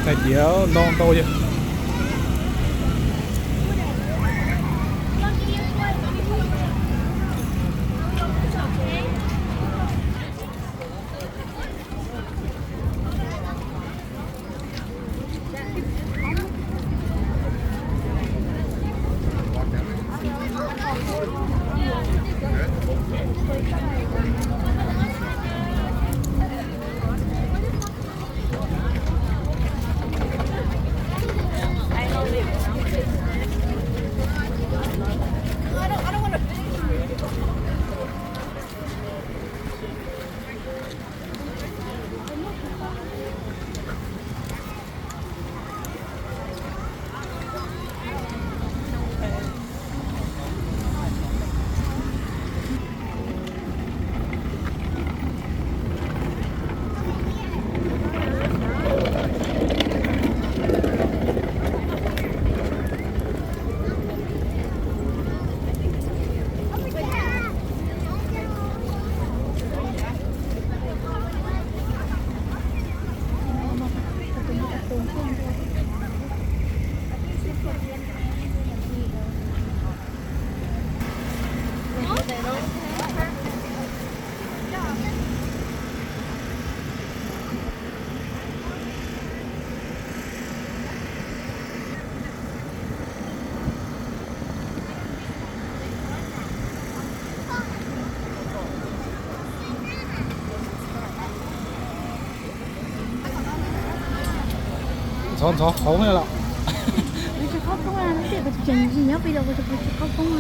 Tais diav no ntau yog. Ntxhov ntxhov qhauv na los. Kuv tsis qhov poob, kuv tseem nyob pem los kuv tsis qhov poob.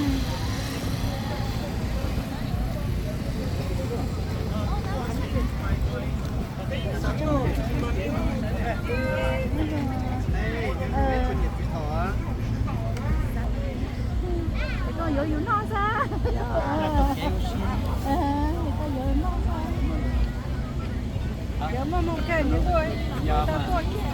Koj yuav yus noj xwb. Koj yuav noj xwb. Yuav muaj moo kawg nws tuaj, tau tuaj kiag.